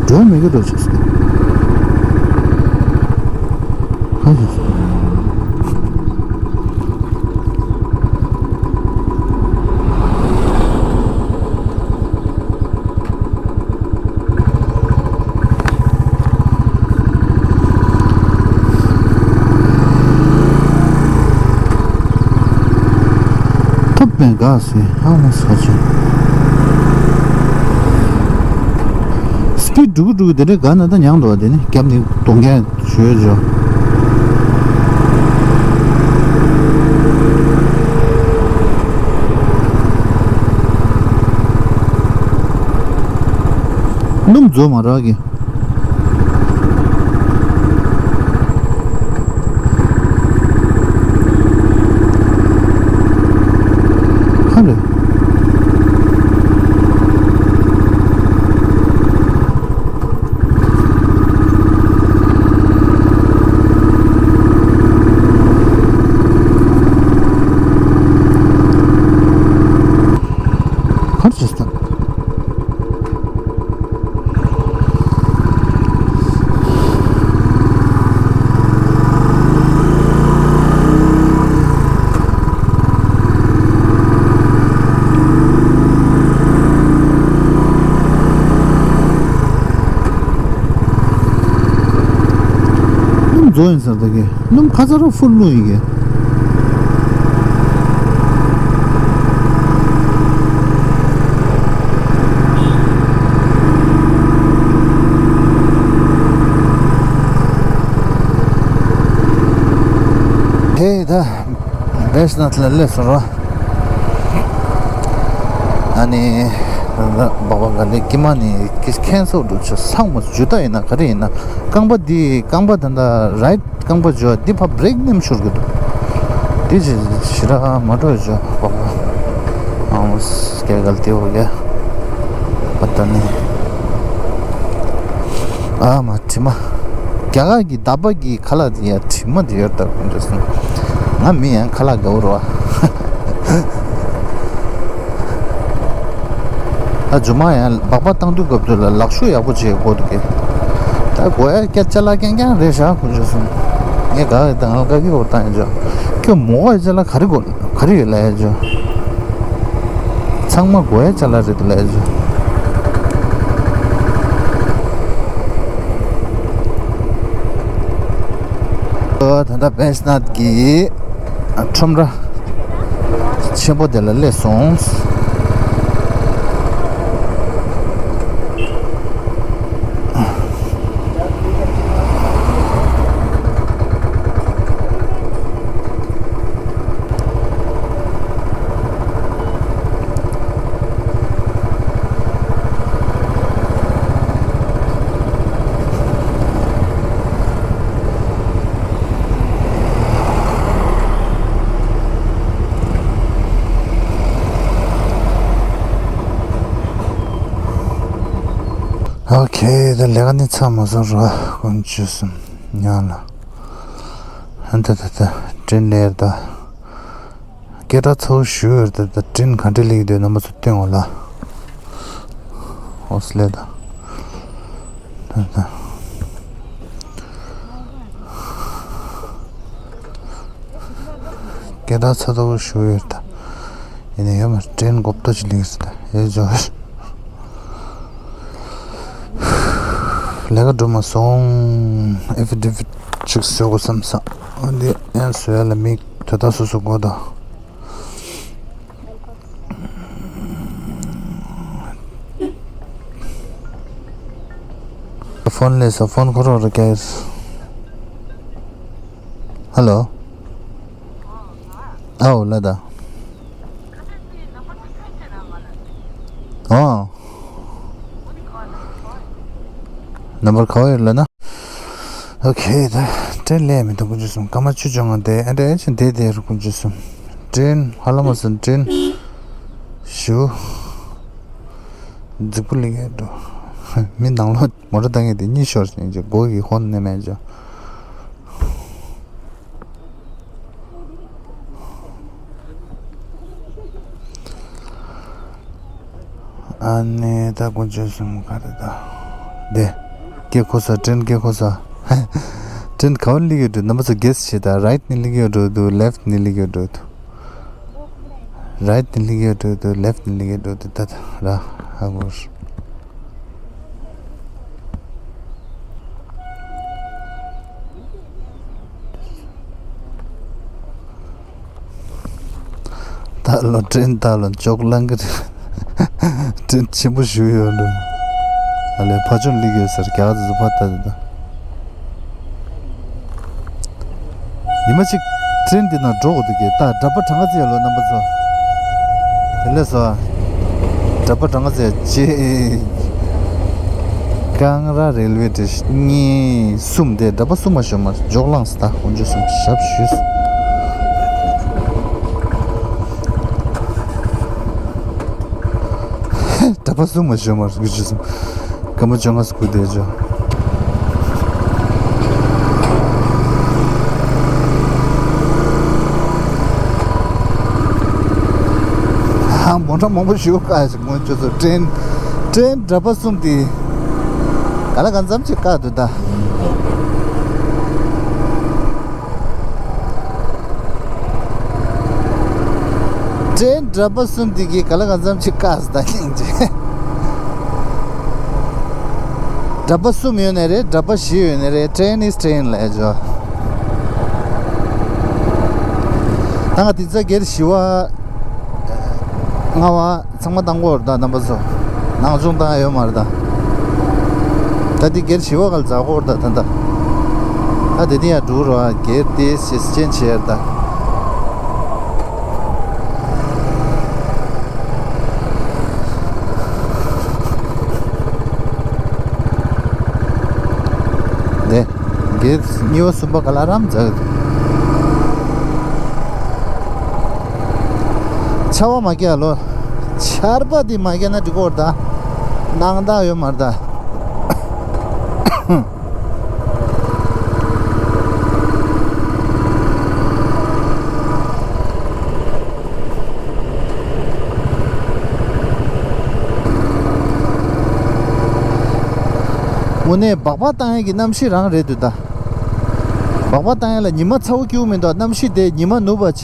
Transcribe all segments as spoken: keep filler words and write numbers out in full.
འགྲོ་མི་དགོས་འགྲོ་ཆོག་ཟེར། ཧ་ཧ། ཐུབ་པའི་དགའ་སེ་ཧ་མ་ས་ཆེ། སི་པིཌ་འགྲོ་གི་འགྲོ་གི་དེ་འདྲའི་དགའ་ན་ད་མྱངས་འགྲོ་བ། དེ་ནི་རྒྱབ་ནས་གདོང་རྒྱག་ཞུ་ཡ་བྱོས། སྣུམ་རྫོགས་མ་རག་གི། ཧ་ལས། གར་ཇི་སྟ། སྣུམ་རྫོགས་ཡིན་ས་ད་གི། སྣུམ་ཁ་ཚ་རུ་ཧྥུལ་བླུགས་ཡིན་གི། ཧེ་ད་བེས་ནཱཐ་ལ་སླེབས་སོང་ར། ཨ་ནི་ད་ལྟ་སྦག་སྦག་ག་ལེ་ཀི་མ་ནི་ཀི་ཁེན་སལ་འགྲོ་ཆོག་ཚང་མ་ཇུ་ཏ་ཡིན་ན་ག་རེ་ཡིན་ན། རྐང་པ་འདི་རྐང་པ་ད་ལྟ་རའིཊ་རྐང་པ་འཇོག་འདི་ཕ་བྷི་རེག་ནེམ་ཤོར་གི་འདུག་འདི་ཞི་ར་མ་འགྲོ་འཇོག་པ། ཨ་མ་སྐྱ་གལ་ཏེ་འོ་ཡ། པ་ད་ནི་ཨ་མ་དྲི་མ། རྒྱ་གར་གྱི་ད་པ་གི་ཁ་ལག་དེ་ཡ་དྲི་མ་དེ་ཡོད་ད་དགོས་འདྲ་སོང་། ང་མི་ཡང་ཁ་ལག་དགའ་བོ་རེད་བ། ད་རྗེས་མ་ཡང་སྦག་སྦག་བཏང་དུས་སྐབས་དུས་ལ་ལག་ཤུབས་ཡག་པོ་བྱེད་དགོས་འདུག་གས། ད་དགོས་ཡ་སྐད་ཆ་ལ་རྐྱང་རྐྱང་རེད་ཤག་དགོངས་བྱས་སོང་། ངས་དགའ་བའི་དང་ལ་དགའ་གི་འོ་བཏང་ཡ་ཅོ། ཁྱོད་མོ་ག་ཡ་ཅ་ལ་ག་རེ་དགོས་ག་རེ་ཡོད་ལ་ཡ་ཅོ། ཚང་མ་དགོས་ཡ་ཅ་ལ་རེད་འདུག་ལ་ཡ་ཅོ། ཨོ་ད་ལྟ་བེས་ནཱཐ་གི་ཁྲོམ་ར་ཆེན་པོ་དེ་ལ་སླེབས་སོང་། ཨོ་ཁེ། ད་ལས་ཀ་ནི་ཚར་མ་སོང་ར། དགོངས་བྱས་སོང་། ཉལ་ལ། ཧན་ད་ད་ད་དྲིན་ལས་ད། སྐད་གྲགས་ཚ་བོ་ཞུ་ཡོད་ད། ད་དྲིན་ག་འདྲ་ལེགས་འདོད་རྣམ་པ་ཚོ་སྟོན་འོ་ལ། ཨོ་སི་ལེ་ད། ད་ད། སྐད་གྲགས་ཚ་བོ་ཞུ་ཡོད་ད། ཡིན་ན་ཡོད་མ་དྲིན་གོབ་ཏོ་ཅི་ལེགས་ད་ཡོད་ཇོ། ལས་ཀ་འགྲོ་མ་སོང་། ཨེ་ཕི་ཌེ་ཕིཊ་ཅིག་བཟོ་དགོས་བསམ་ས། འོན་ཏེ་ཡང་བཟོ་ཡ་ལ་མི་དོ་ད་སོ་སོ་དགོས་ད། ཕོན་ལས་ས་ཕོན་ཁོ་རོག་ར་ཀེར། ཧ་ལོ། ཨའོ་ལ་ད། ཨོ། ནམ་བར་ག་བ་ཡོད་ལ་ན། ཨོ་ཁེ་ད། དྲན་ལས་མི་འདུག་དགོངས་བྱས་སོང་། སྐར་མ་བཅུ་བཅོ་ལྔ་དེ་ཨ་འདྲ་ཅན་དེ་དེ་རུ་དགོངས་བྱས་སོང་། དྲན་ཧ་ལམ་སོང་དྲན། ཞུ། རྫིག་པོ་ལེགས་འགྲོ། མི་ནང་ལོགས་མོ་ཊ་བཏང་ཡས་དེ་གཉིད་ཤོར་ཞིང་ཅི་སྒོ་གི་ཧོན་ནས་མེད་ཅོ། ཨ་ནི་ད་དགོངས་བྱས་སོང་ག་རེ་ད། དེ། སྐད་གོ་ས། ཊེན་སྐད་གོ་ས། ཊེན་ག་བ་སླེབས་ཡོད་འགྲོ། རྣམ་པ་ཚོ་གེ་སི་བྱེད་དང་། རའིཊ་ནས་སླེབས་ཡོད་འགྲོ་འདུག་ལེཕཊ་ནས་སླེབས་ཡོད་འགྲོ་འདུག་རའིཊ་ནས་སླེབས་ཡོད་འགྲོ་འདུག་ལེཕཊ་ནས་སླེབས་ཡོད་འགྲོ་འདུག་ད་ད་ར་ཧ་གོ། ད་ལོ་ཊེན་ད་ལོ་ཅོག་ལང་གི་རེད། ཊེན་ཆེན་པོ་ཞུ་ཡོད་འགྲོ། ཨ་ལས་ཕ་ཆུང་སླེབས་ཡོད་ཟེར། རྒྱ་གར་ཚོ་ཕ་ད་ད་ད། ཉི་མ་གཅིག་ཊེན་འདི་ནང་འགྲོ་དགོས་འདུག་གས། ད་གྲྭ་པ་གྲངས་ཀ་ཙི་ཡ་ལོ་རྣམ་པ་ཚོ། དེ་ལས་སོ། གྲྭ་པ་གྲངས་ཀ་ཙི་ཡ་གཅིག་ཀང་ར་རེལ་ཝེ་ཊེ་ཤན་གཉིས་གསུམ། དེ་གྲྭ་པ་གསུམ་མ་ཞོ་མར་འཇོག་ལངས་སི་ད་དཀོན་མཆོག་གསུམ་ཞབས་ཞུས། གྲྭ་པ་གསུམ་མ་ཞོ་མར་དགུ་བཅུ་གསུམ། སྐར་མ་བཅོ་ལྔ་སྐུ་དེ་ཅོ། ཧང་མོ་ཊ་མང་པོ་ཞིག་བཀག་ཞིག་ངོ་ཅོ་ཚོ། ཊེན་ཊེན་གྲྭ་པ་གསུམ་དེ་ག་ལ་གང་འཚམ་ཅིག་བཀག་འདུག་ད། ཊེན་གྲྭ་པ་གསུམ་དེ་གིས་ག་ལ་གང་འཚམ་ཅིག་བཀག་སོང་ད་སྙིང་རྗེ། གྲྭ་པ་གསུམ་ཡོད་ནི་རེད། གྲྭ་པ་བཞི་ཡོད་ནི་རེད། ཊེན་ཨིས་ཊེན་ལབ་ཅོ། ད་ང་དེ་ཚ་སྒེར་བཞི་བ་ལྔ་བ་ཚང་མ་བཏང་གོ་ར་ད་རྣམ་པ་ཚོ། ནང་སྦྱོང་བཏང་ཡ་ཡོད་མ་རེད་ད། ད་དེ་སྒེར་བཞི་བ་ག་ལ་འཛག་གོ་ར་ད་ད་ད། ད་དེ་ནི་ཡ་འགྲུལ་ར་སྒེར་དེ་སེ་ཅན་བྱེད་ཡ་ད། དེ་སྒེར་གཉིས་པ་གསུམ་པ་ག་ལ་རམ་འཛག་གི་འདུག་ཆར་པ་མ་རྒྱག་ལོ། ཆར་པ་འདི་མ་རྒྱག་ན་འགྲིག་གོ་ར་ད། སྣང་དག་ཡོད་མ་རེད་ད། དངོས་གནས་སྦག་སྦག་བཏང་ཡས་ཀྱི་གནམ་གཤིས་རང་རེད་འདུག་ད། སྦག་སྦག་བཏང་ཡས་ལ་ཉི་མ་ཚ་བོ་སྐྱིད་པོ་མི་འདུག་གནམ་གཤིས་དེ་ཉི་མ་ནུབ་པ་བྱས།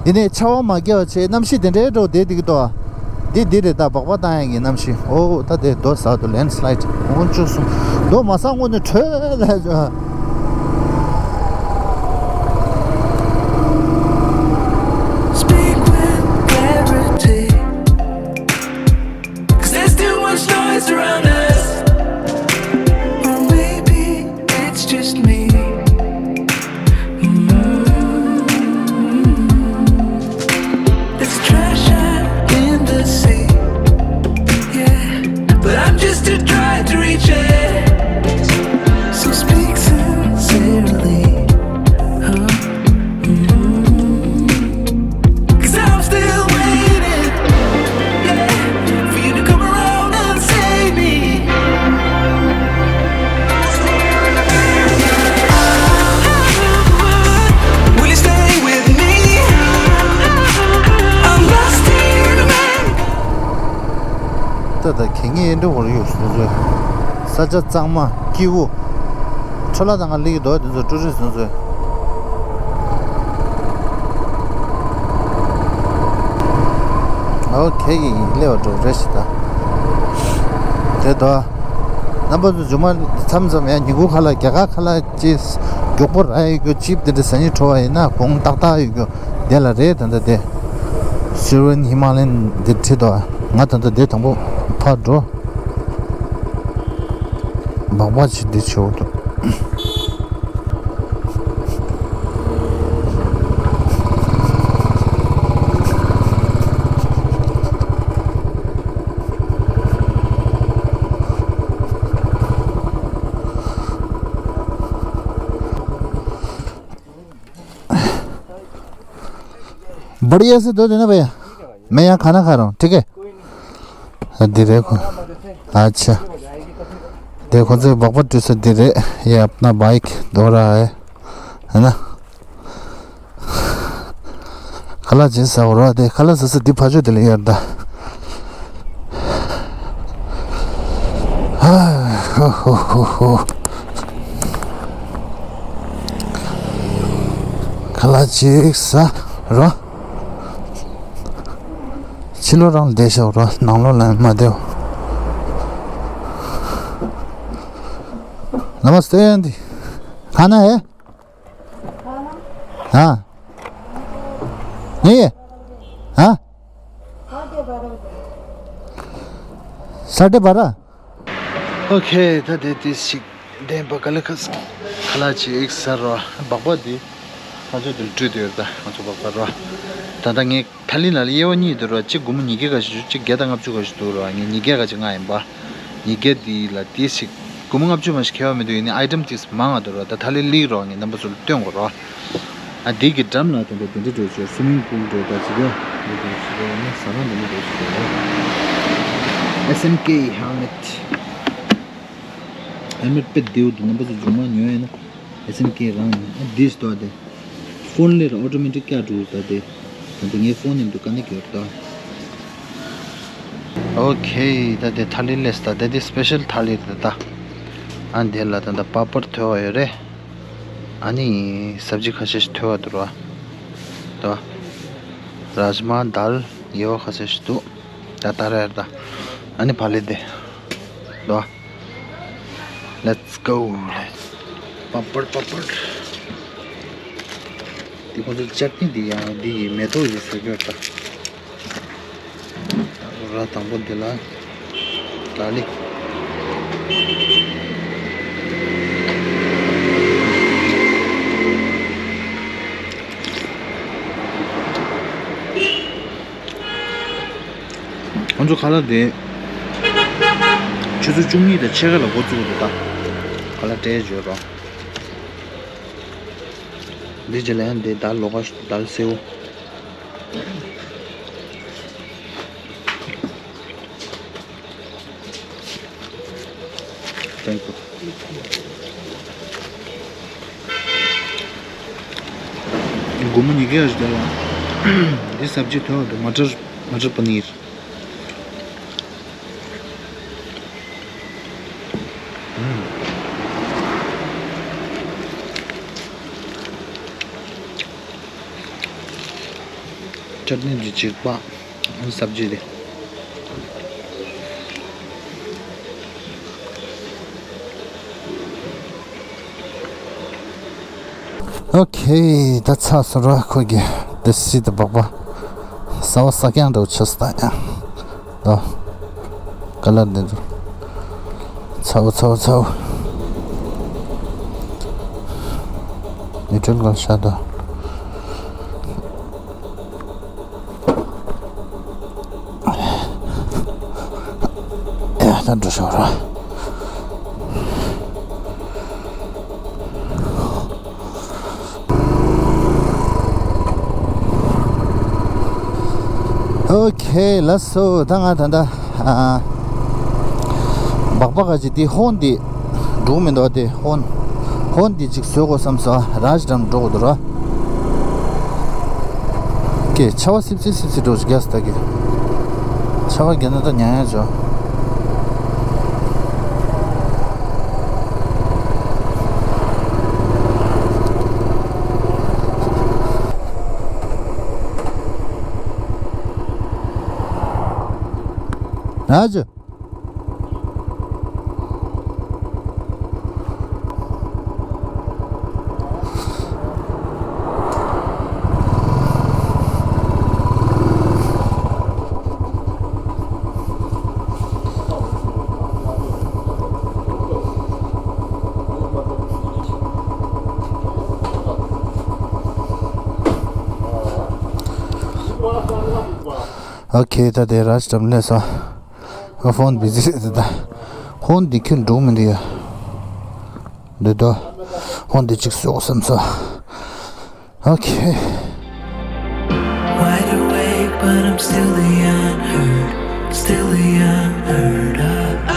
ཡིན་ནའི་ཆར་པ་མ་རྒྱག་པ་བྱས། གནམ་གཤིས་དེ་འདྲའི་འགྲོ་བསྡད་འདུག་གི་འདུག་འདི་འདི་རེད་ད། སྦག་སྦག་བཏང་ཡས་ཀྱི་གནམ་གཤིས། ཨོ་ད་དེ་རྡོ་ཟག་འདུག་ལེན་སི་ལའིཌ། དཀོན་མཆོག་གསུམ། རྡོ་མ་ཟག་སྔོན་ནས་བྲོས་ལ་ཇོ། Speak with clarity. 'Cause there's too much noise around us. Or maybe it's just me. Mm. There's treasure in the sea. Yeah. But I'm just too tired to reach it. So speak sincerely. Oh. 'Cause I'm still waiting, yeah, for you to come around and save me. Will you stay with me? I'm lost here in America. ད་ད་གད་སྙིགས་ཡིན་འགྲོ་བར་ཡོད་སོང་ཟེར། ས་ཆ་གཙང་མ་སྐྱིད་པོ། ཁྲོ་ལ་དང་ང་ལི་གི་རྡོ་དེ་ཚོ་ཀྲུ་རི་སི་ཚོ། ཨོ་ཁེ་གི་ལེ་བ་འགྲོ་རེ་ཞིག་ད། དེ་དོ། རྣམ་པ་ཚོ་མཇུག་མ་མཚམས་མཚམས་ཡང་ཉིན་གུང་ཁ་ལ་རྒྱ་གར་ཁ་ལ་ཅི་མགྱོགས་པོ་ར་ཡོད་རྒྱུ་ཅིབ་དེ་འདྲ་ཟ་སྙིང་བྲོ་བ་ཡིན་ན་གོང་ཏག་ཏག་ཡོད་རྒྱུ་དེ་ལ་རེད། ད་ལྟ་དེ་སུ་རིན་ཧི་མ་ལ་ཡན་དེ་ཁྲིད་དོ། ང་ད་ལྟ་དེ་དང་པོ་ཕར་འགྲོ། སྦག་སྦག་ཅིག་འདི་ཆེ་བོ་འདུག बढ़िया से धो देना भैया। मैं यहाँ खाना खा रहा हूँ, ठीक है? འདི་རེད་ཁོ། ཨ་ཆ། དེ་ཁོ་ཚོས་སྦག་སྦག་བྲུས་ས་འདི་རེད། ये अपना बाइक धो रहा है, है ना? ཁ་ལག་ཅིག་ཟ་འོ་ར། དེ་ཁ་ལག་ཟ་ས་འདི་ཕ་ཆོས་དེ་ལ་ཡར་ད། ཧ། ཧོ་ཧོ་ཧོ། ཁ་ལག་ཅིག་ཟ་རོ། ཕྱི་ལོགས་རང་བསྡད་ཤོག་རོ། ནང་ལོགས་ལ་མ་བསྡད། नमस्ते आंटी। खाना है? हाँ। नहीं है? हाँ। साढ़े बारह। ཨོ་ཁེ། ད་དེ་དེ་ཞིག་བདེན་པ་ག་ལེ་ཁ་ཁ་ལག་ཅིག་ཟ་རོ། སྦག་སྦག་འདི་ང་ཚོ་འདིར་བཀྲུས་ཏེ་ཡོད། ད་ང་ཚོ་སྦག་སྦག་རོ། ད་ལྟ་ངས་ཐ་ལི་ནང་ལ་དབྱེ་བ་གཉིས་འདུག་རོ། གཅིག་སྒོར་མོ་ཉིས་བརྒྱ་ག་ཞིག་འདུག་གཅིག་བརྒྱ་དང་ལྔ་བཅུ་ག་ཞིག་འདུག་རོ། ངས་ཉིས་བརྒྱ་ག་ཅིག་མངགས་ཡིན་པ། ཉིས་བརྒྱ་འདི་ལ་དེ་ཞིག་སྒོར་མོ་ལྔ་བཅུ་མ་ཞིག་ཁེ་བ་མི་འདུག་ཡིན་ནའི་ཨའི་ཊེམ་ཅིག་མང་ང་འདུག་རོ། ད་ཐ་ལི་ལིག་རོ། ངས་རྣམ་པ་ཚོ་ལ་སྟོན་དགོས་རོ། ཨ་འདི་གི་འགྲམ་ལ་དེ་འདྲ་དེ་འདྲ་འགྲོ་ཆོག་སུ་མིང་པུལ་འགྲོ། ད་ཅི་ག་འདི་འགྲོ་ཆོག་ན་ཟ་ཁང་འདི་འདྲ་འགྲོ་ཆོག་རོ། ཨེས་ཨེན་ཀེ་ཧེལ་མེཊ། ཧེལ་མེཊ་དཔེ་བདེ་པོ་འདུག་རྣམ་པ་ཚོ་མཇུག་མ་ཉོ་ཡ་ན་ཨེས་ཨེན་ཀེ་རང་ཡིན། ཨ་འདི་ཞིག་འདུག་ཨ། དེ་ཕོན་ལས་ར་ཨོ་ཊོ་མེ་ཊིག་བཀྱག་འགྲོ་ད། དེ་ད་དེ་ངའི་ཕོན་ནས་འདུག་ག་ནས་གྱུར་ད། ཨོ་ཁེ། ད་དེ་ཐ་ལི་ལས་ད་དེ་དེ་སི་པེ་ཤལ་ཐ་ལི་རེད་ད། ཨ་འདི་ལ་ད་ད་པ་པར་ཐོལ་བ་ཡོད་རེད། ཨ་ནི་སབ་ཇི་ཁ་ཤས་ཤིག་ཐོལ་བ་འདུག་ར། ད་རཱཇ་མ་དཱལ་ཡེ་བ་ཁ་ཤས་ཤིག་འདུག་ད་ད་རེད་ད། ཨ་ནི་བ་ལེ་དེ་ད། Let's go. པ་པར་པ་པར། འདི་ཁོ་ཚོ་ཅར་ནི་འདི་ཡང་འདི་ཡི་མེ་ཏོག་ཡི་བཟོ་རྒྱུ་ད། ར་དང་པོ་འདི་ལ་ག་ལི། ཁོང་ཚོ་ཁ་ལག་དེ་ཆུ་ཚོད་བཅུ་གཉིས་དང་ཕྱེད་ཀ་ལ་འགོ་བཙུགས་འདུག་ད་ཁ་ལག་སྤྲད་བརྗོད་རོགས། འདི་རྗེས་ལ་ཡང་འདི་དར་ལོ་ཀ་དར་སེའུ། Thank you. སྒོར་མོ་ཉིས་བརྒྱ་ཞིག་དེ་ལ། འདི་སབ་ཇི་ཐོག་ཏུ་མ་ཊར་མ་ཊར་པ་ནིར། ཅཊ་ནི་འདི་གཅིག་པ། སབ་ཇི་དེ། ཨོ་ཁེ། ད་ཚར་སོང་ར། ཁོ་གི་དེ་སི་དེ་སྦག་སྦག་ཟ་བ་ཟ་རྐྱང་འདྲ་བོ་ཆགས་སོང་ད་ཡ། ད་ཀ་ལར་འདི་འདུག་ཚ་བོ་ཚ་བོ་ཚ་བོ། ནིའུ་ཊྲལ་གང་ཤ་ད། ཡ་ད་འགྲོ་ཤོག་ར། ཨོ་ཁེ། ལགས་སོ། ད་ང་ད་ལྟ་ཨ་སྦག་སྦག་ག་ཅིག་དེ་ཧོན་དེ་འགྲོ་མི་འདུག་དེ་ཧོན་ཧོན་དེ་ཅིག་བཟོ་དགོས་བསམ་སོང་། རཱཇ་འགྲམ་འགྲོ་དགོས་འདུག་ར། ཀྱེ་ཆར་པ་སིབ་སིབ་སིབ་སིབ་འགྲོ་རྒྱག་སྟ་གི། ཆར་པ་རྒྱག་ན་ད་ཉན་ཡ་ཅོ། རཱཇ། ཨོ་ཁེ། ད་དེ་རཱཇ་འགྲམ་སླེབས་སོང་། ཨ་ཕོན་བི་ཛི་རེད་ད། ཕོན་འདི་ཁྱོད་འགྲོ་མི་འདུག་ཡ། འདི་དོ། ཕོན་འདི་གཅིག་བཟོ་བསམ་སོང་། ཨོ་ཁེ། Wide awake, but I'm still the unheard, still the unheard of.